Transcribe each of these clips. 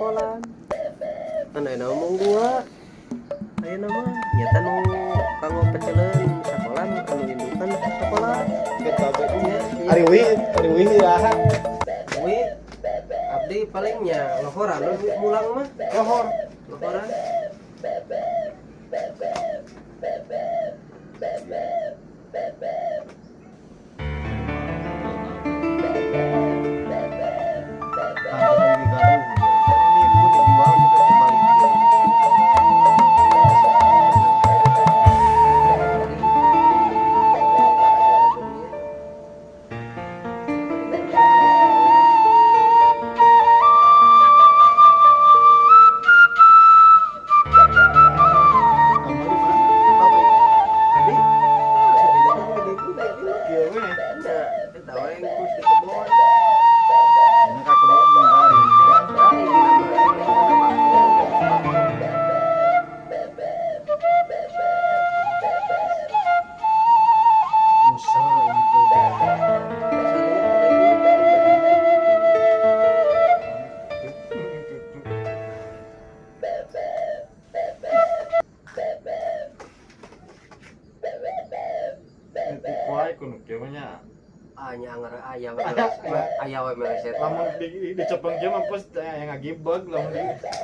sakolan. Kan aya mung dua. Ayeuna mah nyata nu kanggo peceleun sakolan anu indukan sakola. Kita Nya, Ari wi, ari wi ya. Wi abdi palingnya lohoran nu mulang mah. Lohor. Lohoran. Kantor lagi gaduh. Ini pun dijual juga kebalik deui. Kamu di mana? Pabrik. Abdi ah, sudah gede gede Kieu we. Nya, eta we ngurus di kebon. Ini ka kebon garing. Dari dina mah Muser ini tuh. Itu kuai kuno kieu mah nya. Ah, nya anger aya we aya we meleset. Lamun di dicepeng kieu mah pos teh aya ngagibeg lamun di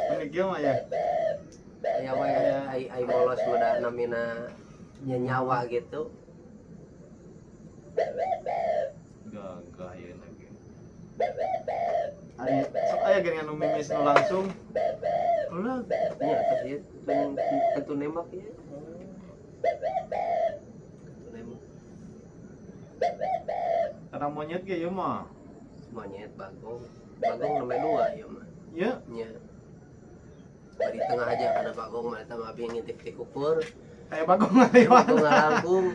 mun di kieu mah ya. Aya we ai ai molos mah da namina nya nyawa gitu. Gagah ieu na ge. Ari sok aya geuningan nu mimis nu langsung. Ulah. Nya tos ieu tentu nembak ieu. Tentu nembak. Karena monyet ge ieu mah. Monyet bagong. Bagong nomor dua ieu mah. Ieu Nya. Bari tengah aja karena bagong mah eta mah abi ngintip ti kukur. kayak bagong ngaliwat. Bagong ngalangkung.